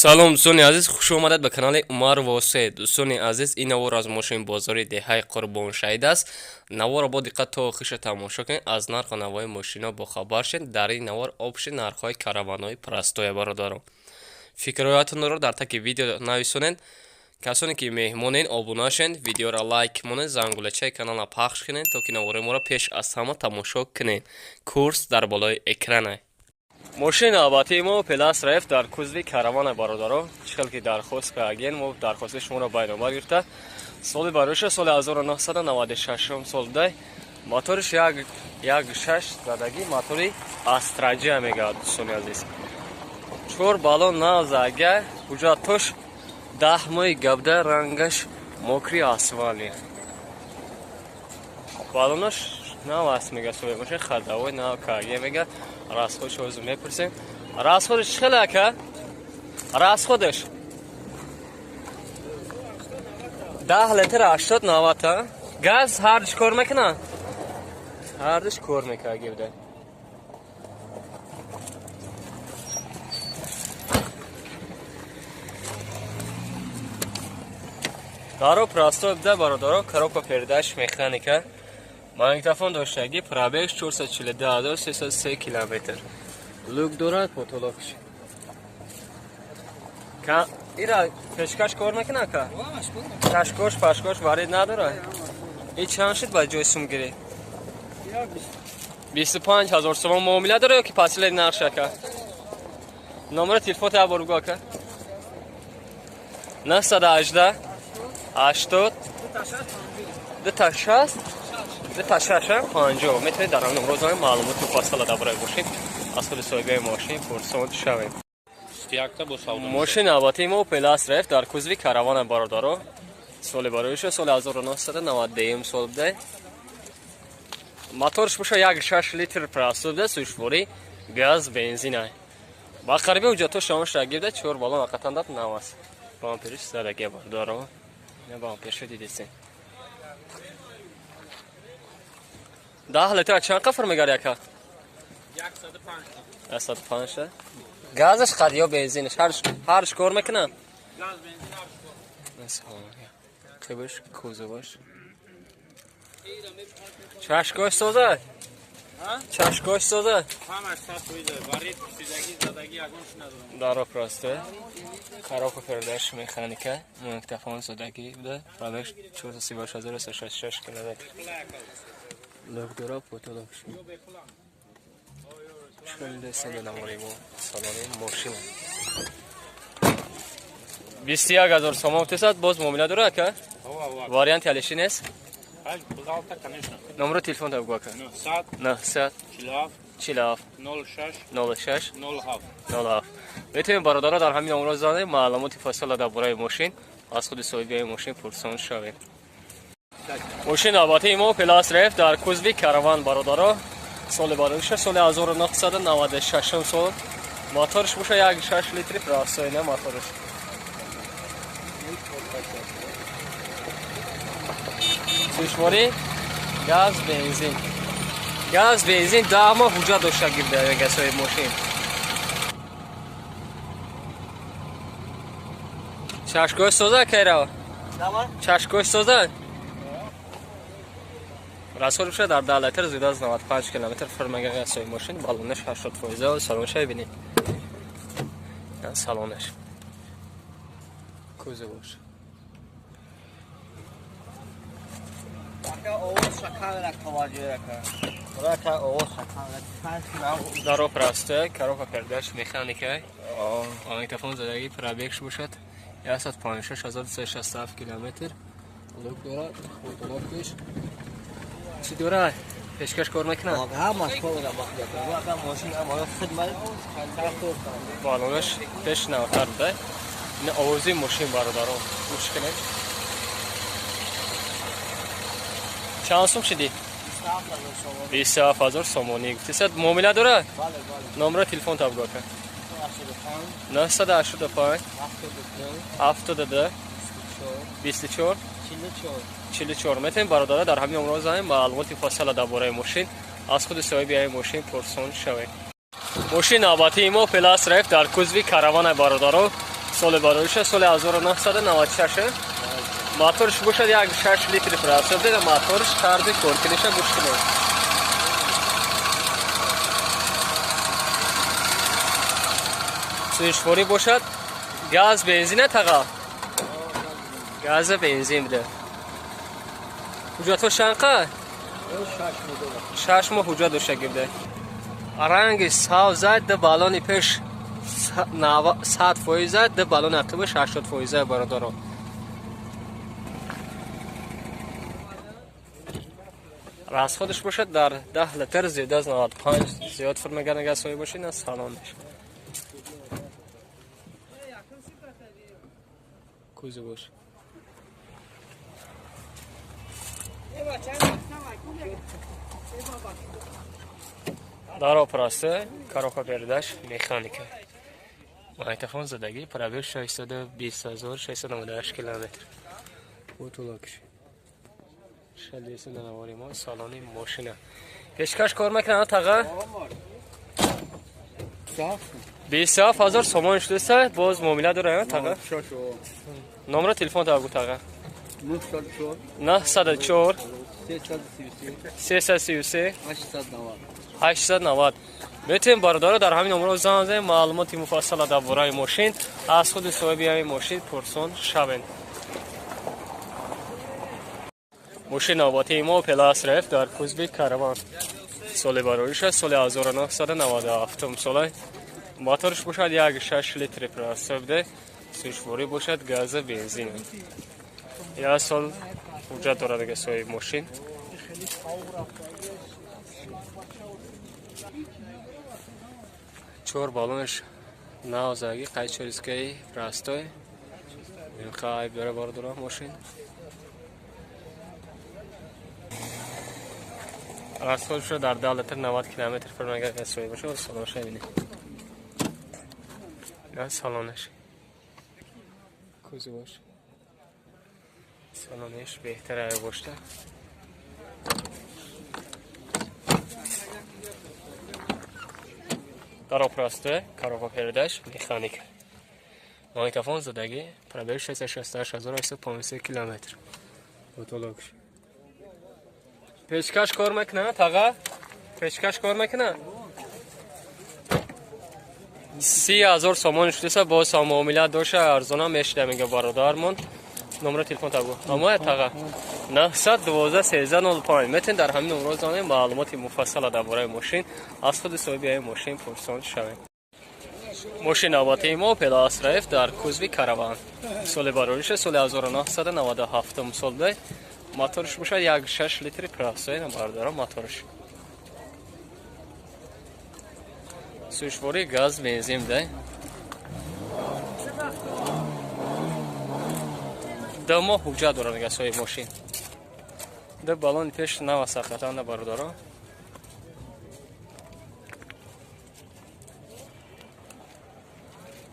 Салом, дӯстони азиз, хуш омадед ба канали Умар Восе. Дӯстони азиз, ин навор аз мошинбозори деҳаи Қурбоншаҳид аст. Наворро бо диққат то охирша тамошо кунед, аз нарху навои мошино бохабар шед. Дар ин навор общий нархҳои караванҳои простой. Бародарон, фикрҳоятонро дар таги видео нависонед. Касоне ки меҳмонед, обуна шед, видеоро лайк монед, зангулачаи каналро пахш кунед, то ки навори моро пеш аз ҳама тамошо кунед. Курс дар болои экрана. Мошини навбатии мо Опел Астра Ф дар кузови каравана. Бародаро, чӣ хел ки дархост кардем, мо дархости шуморо байномар гирифта. Соли бароиша соли 1996 сол будай. Моториш як шаш задагӣ, мотори Астра Ҷ мегӯяд. Дӯстони азиз, чор баллон нав зага, ҳуҷҷатош 10 моҳи габда, рангаш мокрый асфальт, баллонаш нав аст, мега соҳиб. Мошин ходовой нав карге, мега. Расход ш ҳозир мепурсем. Расход ш чӣ хеле, ака? Расход ш 10 литр 80-90. Газ ҳардуш кор мекуна, ҳардуш кор мекунад гибда. Даро простой буда, бародаро, коробка передач механика, магнитофон доштагӣ, пробег 442303 километр, люк дорад, потолок ш. Ира пешкаш кор мекуна, ка? Чашкош пашкош варид надорад. И чанд шуд ба ҷои сумгирӣ? 25 000 сомон. Муомила дора ё ки пасилаи нарх, ака? Номери телефон та бор бугу, ака. 918 80 дута 60 дута шаша 50. Метавонед дар ҳамин номро маълумоти муфассала дар бораи мошин аз худи соҳибаи мошин пурсон шавем. Мошини навбатии мо Опел Астра Ф дар кузови каравана. Бародаро, соли бароиша соли 1991 сол будай. Моторш боша 1,6 литр простой буда, сӯшворӣ, газ, бензина. Ба қариби ҳуҷҷатҳо шамон шагирда, чор баллон ҳақиқатан дад нав аст. Бампериш задаги, бародаро, ина бампершо дидесен. 10 литр чанд қафр мегари, ака? 105. Газаш қад ё бензинаш ҳарш кор мекунад? Қибиш, кузоваш, чашкош соза, чашкош соза. Даро простой, коробка передач механика, магнитофон задагӣ буда, пробег 438 166 километр, люк дора, потолок. Хеле наморимо салони мошина. 21 000 сомон тесад, боз муомила дора, ака? Варианти алиши нест? Номро телефон та бугу, ака. 900 47 06 07. Метавонем, бародаро, дар ҳамин номро занем, маълумоти фасала дар бораи мошин аз худи соҳибияи мошин пурсон шавем. Мошин навбатии мо Опел Астра Ф дар кузови караван. Бародаро, соли бароиша соли 1996 сол. Моторш боша 1,6 литри простой, на моторш. Сӯшворӣ, газ, бензин, газ, бензин, 10 моҳ ҳуҷҷат дошта гирда, мега соҳиб мошин. Чашкош соза, кайра? Чашкош соза. Расход боша дар 10 литр зиёда аз 95 километр фирмага соҳиб мошин. Баллонаш 80 фоиза. Салонша бибинед, салонаш, кузовош. Ака, овоз шакан таваҷҷӯ ака. Рака, овоз шакан. Даро простой, коробка передач механика, магнитофон задагӣ, пробег ш бошад 156 367 километр, люк дорад, потолок ш чӣ дорад, пешкаш кор мекунад? Ҳамаш кор мекунад. Мошин хидмат. Балонаш пеш навтар буда. Ин овози мошин, бародарон, гӯш кунед. Чанд сум шидӣ? 27 000 сомонӣ гуфтисад. Муомила дорад? Номро телефон та бугу, ака. 985 72 24 44. Метавонем, бародаро, дар ҳамин номро занем, маълумоти муфассала дар бораи мошин аз худи соҳиби ҳамин мошин пурсон шавем. Мошини навбатии мо Опел Астра Ф дар кузови каравана. Бародаро, Соли бароиша соли 1996. Моторш бошад 1.6 литр прасо буда, моторш тарзи коркиниша гӯш кунед. Сӯзишворӣ бошад газ бензин таға. Газ бензин буда. Ҳуҷҷатҳо чанқа? 6 моҳ ҳуҷҷат доштагӣ буда. Ранги сабз ду баллони пеш 100%, ду баллони ақибаш 80% бародарон. Расходш бошад дар 10 литр зиёда аз 95 зиёд фур мегардад, агар соҳиб бошед, на салонаш. Кузоваш. Даро простой, коробка передач, механика. Магнитофон задагӣ, пробег 620 698 километр. Потолокш. Шалеса навори мо салони мошина. Пешкаш кор мекунад таға? 27 000 сомон шудаса, боз муомила дора таға? Номера телефон та гу таға? 904 333 890. Метавонем бародаро дар ҳамин номерро занг занем, маълумоти муфассала дар бораи мошин аз худи соҳиби ҳамин мошин пурсон шавем. Мошин навбатии мо Опел Астра Ф дар кузови Караван. Соли барориша соли 1997 сола. Моторш бошад 1.6 литри простой буда, сӯзишворӣ бошад газа бензин. Як сол ҳуҷҷат дорад дига соҳиби мошин. Чор баллонаш навзагӣ, қайчорискаи простой. Инқа айб дора бародаро мошин. Расход шуда дар 10 литр 90 километр пур мегардад соҳиб бошад, салонша бинед. На салонаш. Кузоваш. Салонаш беҳтар ай бошта. Даро простой, коробка передач, механика. Магнитофон задагӣ, пробег 668 853 километр. Потолокш. Пешкаш кор мекунад, таға? Пешкаш кор мекунад? 30 000 сомон шудаса, боз ҳам муомила доша, арзона мешида мега бародармон. Номера телефон тагу. Амоя таға? 912 13 05. Метавонед дар ҳамин номерро занем, маълумоти муфассала дар бораи мошин аз худи соҳиби ҳамин мошин пурсон шавем. Мошин навбатии мо Опел Астра Ф дар кузови Караван. Соли барориша соли 1997 сол буда. Моторш бошад 1.6 литри простой бародаро моторш. Сӯзишворӣ газ бензин буда. 2 моҳ ҳуҷҷат дорад мега соҳиби мошин. Ду баллони пеш нава сақатанда бародаро.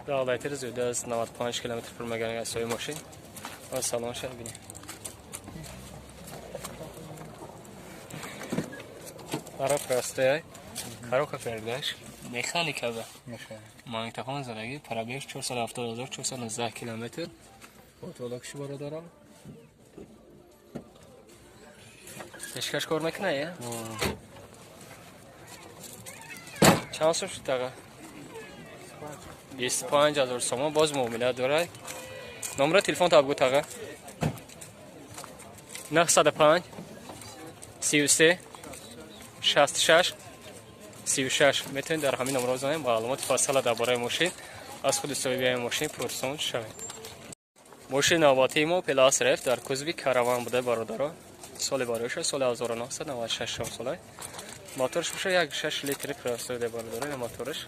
10 литр зиёда аз 95 километр пур мегардад соҳиби мошин. Ва салонша бинед. Дара простой, коробка передач, механика ба. Магнитофон задагӣ, пробег 470 419 километр. Потолокши бародарам. Пешкаш кор мекунад, я? Чанд сом шуд таға? 25 000 сомон, боз муомила дорад. Номера телефон та бигӯ таға? 905 33 66 36. Метавонед дар ҳамин номерро занем, маълумоти фасала дар бораи мошин аз худи соҳиби ҳамин мошин пурсон шавем. Мошини навбатии мо Опел Астра Ф дар кузови Караван буда бародаро. Соли бароиша соли 1996 сола. Моторш боша 1.6 литри простой бародаро, моторш.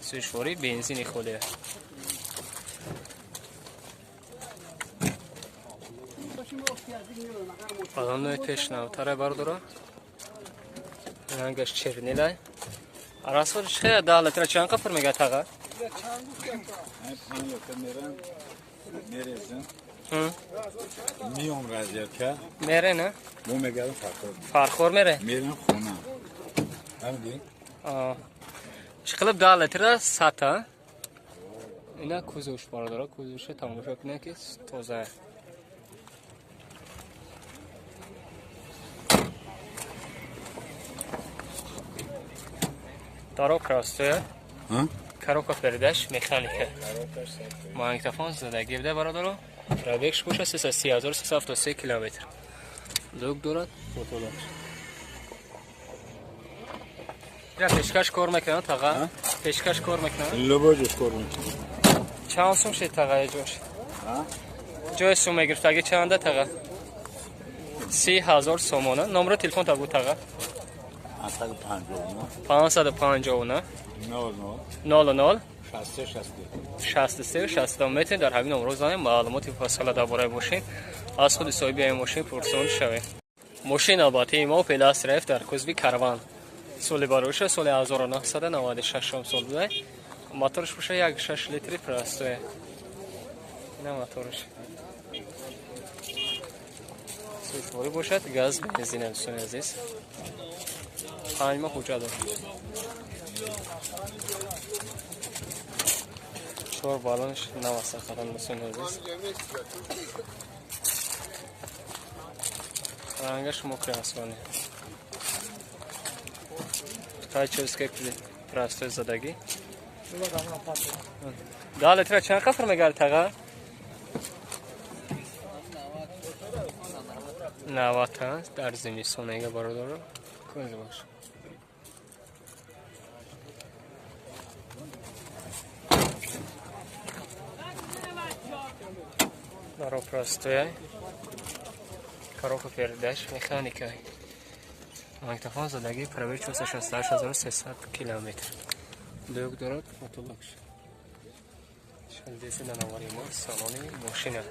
Сӯзишворӣ бензини холия. Баллонои пеш навтара бародаро. Рангаш чернилай. Расходш хеле 10 литра чанд пур мегардад таға? 5 литр мерем, мерезем. Миём разведка. Мере, на? Мо мегардем Фархор. Фархор мере? Мерем хона. Фаҳмидӣ? Чӣ қилиб 10 литра 100 та? Ина кузовш бародаро, кузовша тамошо кунед ки тоза. Даро простое. Коробка передач механика. Магнитофон задагӣ буда бародаро. Пробегш боша 330373 километр. Люк дорад, фотолак. Я пешкаш кор мекунад таға? Пешкаш кор мекунад? Лобоҷош кор мекунад. Чанд сум шид таға ҷош? Ҷои сум мегирифтагӣ чанда таға? 30,000 сомона. Номро телефон та буд таға? 559 00 63 62 метавонед дар ҳамин номро занед, маълумоти муфассала дар бораи мошин аз худи соҳиби ин мошин пурсон шавед. Мошин навбатии мо Opel Astra F дар кузови Караван. Соли бароиша соли 1996 сол буда. Моторш боша 1.6 литри простое. Ина моторш. Сӯзворӣ бошад, газ, бензин дӯстони азиз. 5 моҳ ҳуҷҷат дорад. 4 балонш нав аст ҳақиқатан дӯстони азиз. Рангаш мокрый асвани. Тайчевский простой задагӣ. 10 литра чанд қафр мегард таға? 90 дар зимистон эга бародаро. Кунҷ бош. Даро простой. Коробка передач механика. Магнитофон задагӣ, пробег 468300 километр. Люк дорад, фотолакш. Шалдеси нанавари мо салони мошина.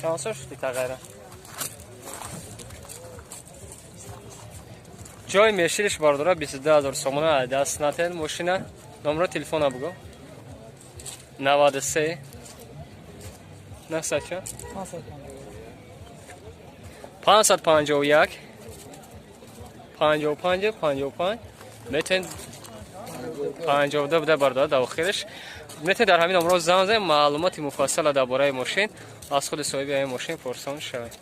Чанд сол шуди тағайра? Ҷои мешириш бардора 22000 сомона даст натен мошина. Номро телефона буго. 93 900 551 55 55 метавонед 52 буда бардора дар охираш. Метавонед дар ҳамин номро занг занед, маълумоти муфассала дар бораи мошин аз худи соҳиби ҳамин мошин пурсон шавед.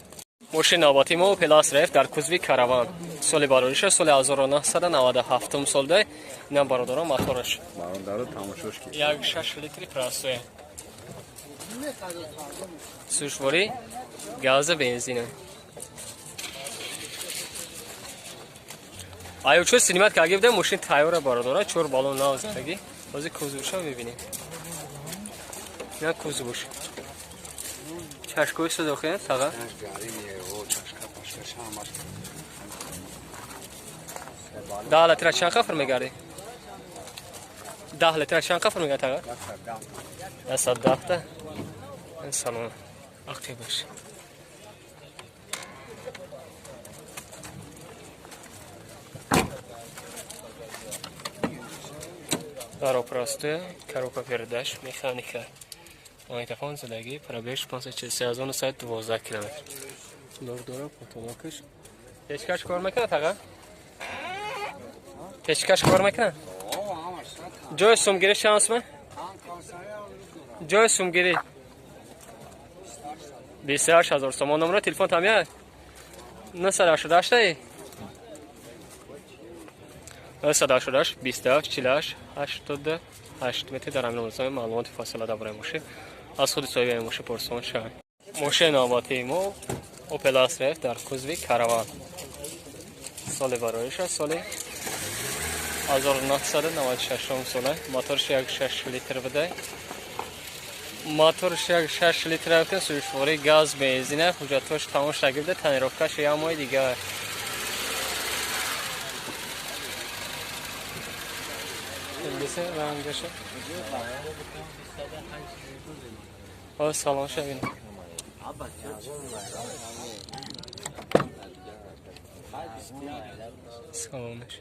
Мошин навбатии мо Opel Astra F дар кузови Караван. Соли барориша соли 1997 сол буда. Инам бародаро мотораш. Бародаро тамошош ки. 1.6 литри простое. Сӯшворӣ, газ, бензин. Аю чо синимат карда буда, мошин тайёра бародаро, 4 баллон нав задагӣ. Ҳозир кузовша мебинем. Ина кузовш. Чашкои содохе таға? 10 литра чанд қафр мегарди? 10 литра чанд қафр мегарди таға? 110 та. Салом. Ақибаш. Даро простое, коробка передач, механика. Магнитофон задагӣ, пробег 543112 километр. Лор дора, потолокаш. Пешкаш кор мекунад таға? Пешкаш кор мекунад? Ҷои сумгирӣ чанд сум? Ҷои сумгирӣ 28000 сомон. Номро телефон тамия? 988 988 27 48 88 метавонед дар ҳамин номро маълумоти фосила дар бораи мошин аз худи соҳиби мошин пурсон шавед. Мошин навбатии мо Opel Astra F дар кузови Караван. Соли бароиша соли 1996 сола. Моторш 1.6 литр буда. Моторш 1.6 литр буда, сӯшворӣ, газ, бензин, ҳуҷҷатҳош тамом шуда буда, тонировкаш як моҳи дигар. Рангаш. Салон шавин. Салонаш.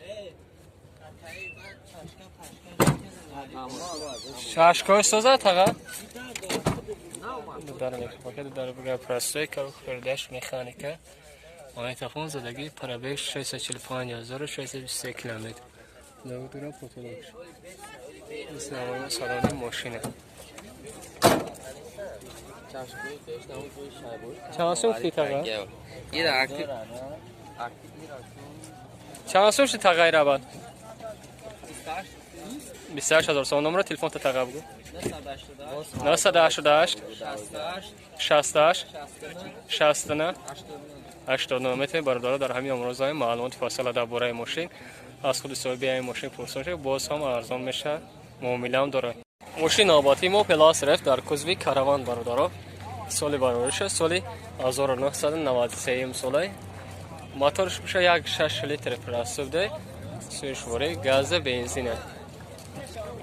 Шашкои соза таға? Дар мехоҳад дар буга простой коробка передач механика. Магнитофон задагӣ, пробег 645623 километр. Лок дора, потолокш. Салони мошина. Чанд сум шуди таға? Чанд сум шуди тағаи рабад? 28 ҳазор сомон. Номро телефонта таға бугу. 988 68 69 89. Метавонед, бародаро, дар ҳамин номро занед, маълумоти фосила дар бораи мошин аз худи соҳиби ҳамин мошин пурсон шавед, боз ҳам арзон мешавад, муомилаам дорад. Мошини навбатии мо Опел Астра F дар кузови Караван, бародаро. Соли барориша соли 1993 солай. Моторш буша 1,6 литр простой буда, сӯзишворӣ газа, бензина.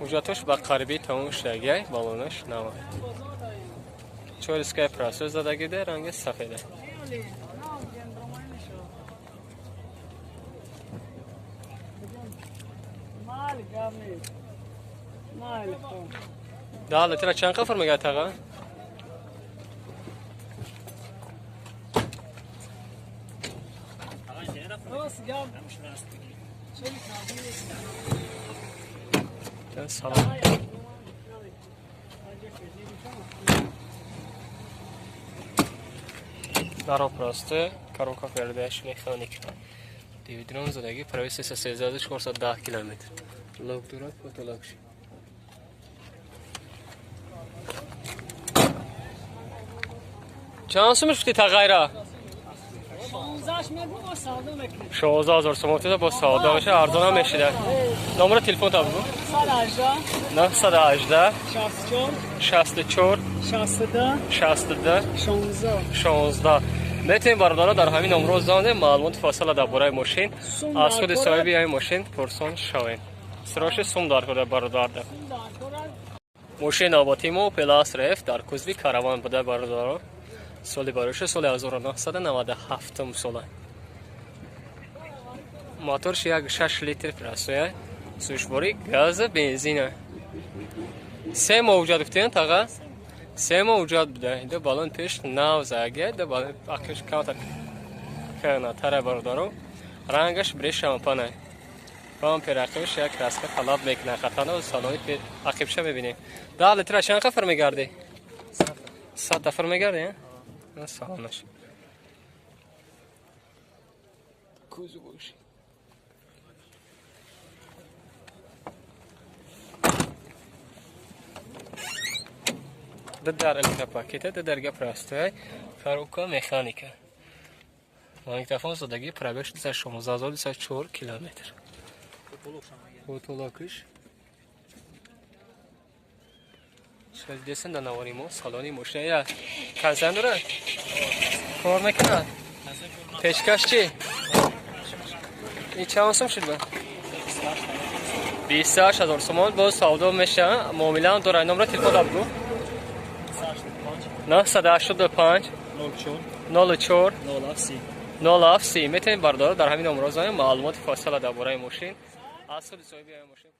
Ҳуҷҷатош ба қарибӣ тамом шудагиай, балонаш нава. Чор дискаи простой задагида, ранги сафеда. 10 литра чанд қафр мегӯяд, таға? Салом. Даро простой, коробка передач, механика. Дивидрон задаги, пробег 313 410 километр. Лок дорад, потолокш. Чанд сум шуди тағайра? 16 000 сомон бо савдо меша, арзон ҳам мешида. Номери телефон та бугу. 918 64 62 16. Метавонед, бародаро, дар ҳамин номро занед, маълумоти фосила дар бораи мошин аз худи соҳиби ҳамин мошин пурсон шавем. Сироши сум дар кора, бародарда. Мошини навбатии мо Опел Астра F дар кузови Караван буда, бародаро. Соли бароша соли 1997 сола. Моторш 1,6 литр простой, сӯзишворӣ газа, бензина. 3 моҳ ҳуҷҷат гуфтем, таға? 3 моҳ ҳуҷҷат буда. Ида балон пеш нав заги, да балон ақиш камтар канатара, бародаро. Рангаш бре шампана. Бампер ақибш як краска талаб мекунад. Хатано салони ақибша мебинем. 10 литра чанд қафр мегардӣ? 100 тафр мегардӣ? Салонаш. Кузоваш. Дар электропакета, дарга простой, коробка механика. Магнитофон задаги, пробег 16204 километр. Потолокиш. Десен да навори мо салони мошина я консен дорад? Кор мекунад? Пешкаш чӣ? И чанд сум шуд ба? 28 000 сомон, боз савдо мешавад, муомилаам дорад. Номро телефон да бугу. 985 04 07. Метавонед, бародаро, дар ҳамин номро занед, маълумоти фосила дар бораи мошин аз худи соҳиби ҳамин мошин.